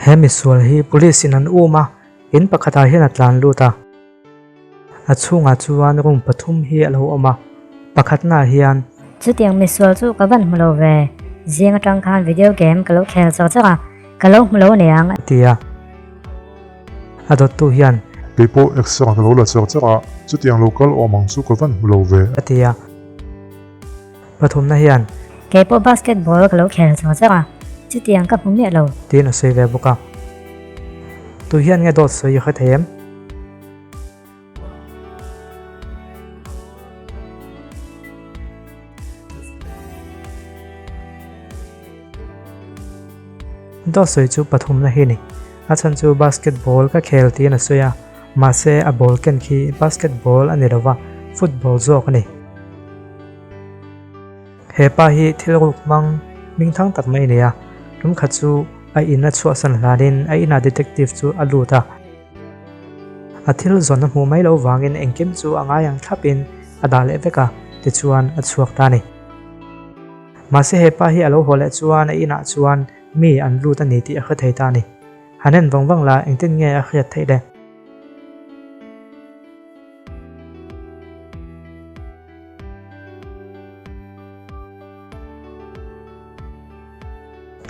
He misual hi police in an um a, in pakhatah hian a tlan lut a. A chhungah chuan room pathum hi a lo awm a, pakhatnaah hian. Chutiang misual chu ka van hmu lo ve, zing atang khan video game ka lo khel chak chak a, ka lo hmu lo aniang. A ti a, a dawttu hian. Kei pawh extra ka lo la chak chak a, chutiang lo kal awm ang chu ka van hmu lo ve. A ti a, pathumna hian. Kei pawh basketball ka lo khel chak chak a, chutiang ka hmu miah lo. Tiin a sawi ve bawk a, tu hian nge dawt sawi i hre thei em? Dawt sawi chu pathumna hi ni. A chhan chu basketball ka khel tiin a sawi a, mahse a ball ken khi basketball a ni lo va, football zawk a ni. He pa hi thil ruk hmang hmingthang tak mai a ni a, tumkhat chu a in a chhuahsan hlanin a inah detective chu a lut a. A thil zawn a hmuh mai loh vangin engkim chu a ngai ang thlapin a dah leh vek a, tichuan a chhuak ta a ni. Mahse he pa hi a lo haw leh chuan a inah chuan mi an lut a ni tih a hre thei ta a ni. Han en vang vang la engtin nge a hriat theih le?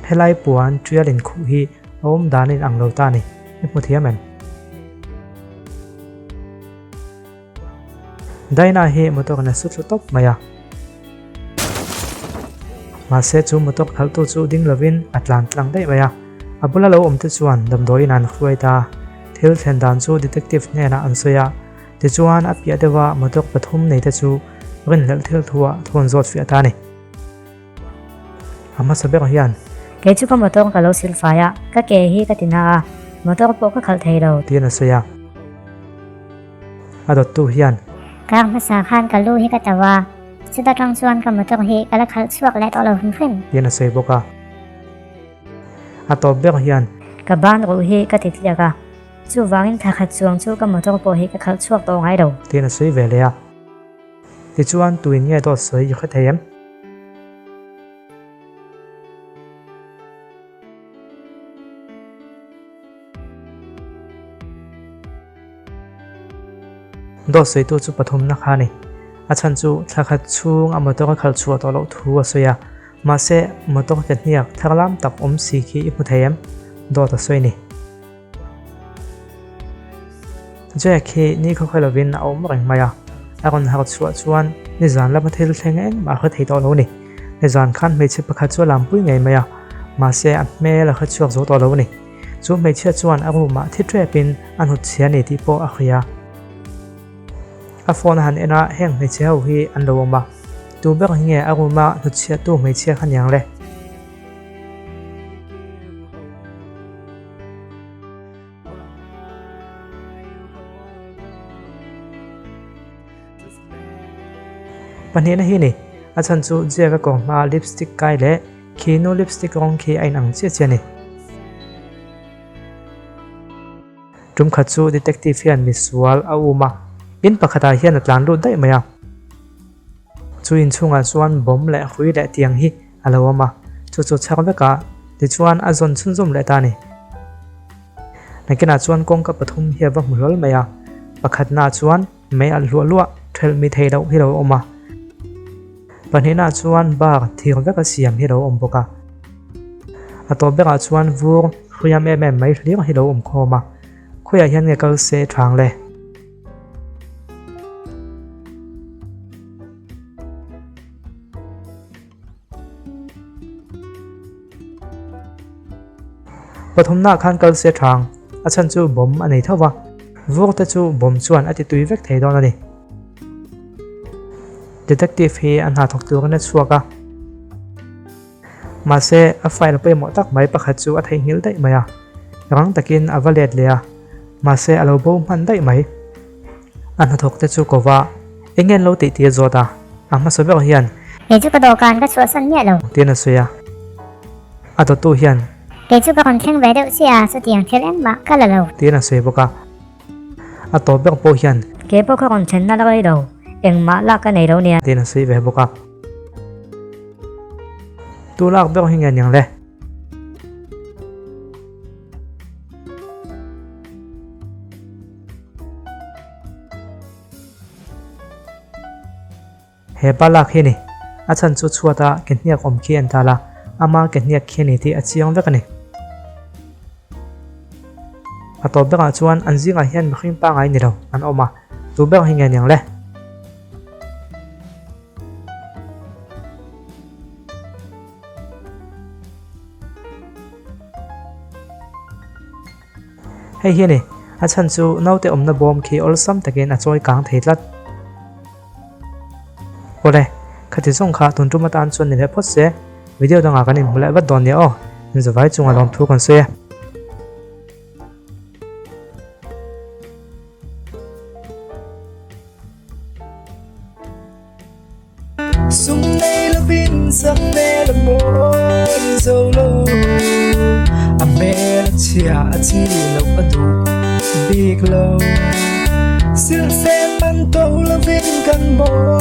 Helai puan tial inkhuh hi a awm dan in ang lo ta a ni, i hmu thiam em? Dinah hi motor in a su thlu tawp mai a. Mahse chu motor khalhtu chu ding lovin a tlan tlang daih mai a. A bula lo awm te chuan damdawiin an hruai ta. Thil thlen dan chu detective hnenah an sawi a. Tichuan a piah deuha motor pathum nei te chu rinhlelh thil thuah thawn zawt fiah ta a ni. A hmasa ber hian. Kei chu ka motor ka lo sil fai a, ka ke hi ka ti na a, motor pawh ka khalh thei lo. Tiin a sawi a. A dawttu hian. Kar hmasa khan ka lu hi ka tauh a, chuta tang chuan ka motor hi ka la khalh chhuak leh tawh lo hrim hrim. Tiin a sawi bawk a. A tawp ber hian. Ka ban ruh hi ka ti tliak a, chuvangin thla khat chuang chu ka motor pawh hi ka khalh chhuak tawh ngai lo. Tiin a sawi ve leh a. Tichuan tuin nge dawt sawi i hre thei em? Dawt sawitu chu pathumna kha a ni. A chhan chu thla khat chhung a motor a khalh chhuah tawh loh thu a sawi a. Mahse, motor ke hniak tharlam tak awm si khi i hmu thei em? Dawt a sawi a ni. Jack hi ni khaw khaw lovin a awm reng mai a, a rawn harh chhuah chuan nizan lama thil thleng engmah a hre thei tawh lo a ni. Nizan khan hmeichhe pakhat chu a lampui ngei mai a, mahse a hmel a hre chhuak zo tawh lo a ni. Chu hmeichhia chuan a room ah thi tepin a hnut chhia a ni tih pawh a hria. A phone a han en a, heng hmeichhe ho hi an lo awm a, tu ber hi nge a room a hnut chhiahtu hmeichhia kha niang le? Pahnihna hi ni, a chhan chu Jack a kawr hmaa lipstick kai leh khi nu lipstick rawng khi a inang chiah chiah a ni. Tum khat chu detective hian misual a um a, in pakhatah hian a tlan lut daih mai a. Chu inchhungah chuan bomb leh hrui leh tiang hi a lo awm a, chu chu chhak vek a, tichuan a zawn chhunzawm leh ta a ni. Nakinah chuan kawngka pathum hi a va hmu hlawl mai a, pakhatnaah chuan mei alh hluah hluah thelh mi theih loh hi lo awm a, pahnihnah chuan bar thir vek a siam hi lo awm bawk a, a tawp berah chuan vur hriam em em mai hlir hi lo awm khawm a, khawiah hian nge kal se thang le? Pathumnaah khan kal se thang, a chhan chu bomb a nei tho va, vur te chu bomb chuan a ti tui vek thei dawn a ni. Detective hi a hna thawk turin a chhuak a, mahse a file pawimawh tak mai pakhat chu a theihnghilh daih mai a, rang takin a va let leh a, mahse a lo bo hman daih mai. A hnathawk te chu ko va, Eng nge an lo tih tih a zawt a, a hmasa ber hian. Kei chu ka dawhkan ka chhuahsan miah lo. Tiin a sawi a, a dawttu hian. Kei chu ka rawn thleng ve deuh chiah a, chutiang thil engmah ka la lo. Tiin a sawi bawk a, a tawp ber pawh hian. Kei pawh ka rawn thlenna la rei lo, engmah lak ka nei lo nia. Tiin a sawi ve bawk a, Tu lak ber hi nge niang le? He pa lak hi a ni. A chhan chu chhuata ke hniak awm khi an tal a, ama ke hniak khi a ni tih a chiang vek a ni. A tawp berah chuan an zingah hian mihring pangai ni lo an awm a, tu ber hi nge niang le? Hei hi a ni, a chhan chu naute awmna bawm khi awlsam takin a chawi kang thei tlat. Awle, khati zawng kha tun tum atan chuan ni leh phawt se, video dangah kan inhmu leh vat dawn nia aw, inzavai chunga lawmthu kan sawi e. Sum nei lovin sak hmel a mawi zo lo A hmel a chhia a chi loh a duh bik lo Silhfen man to lovin kan mawi.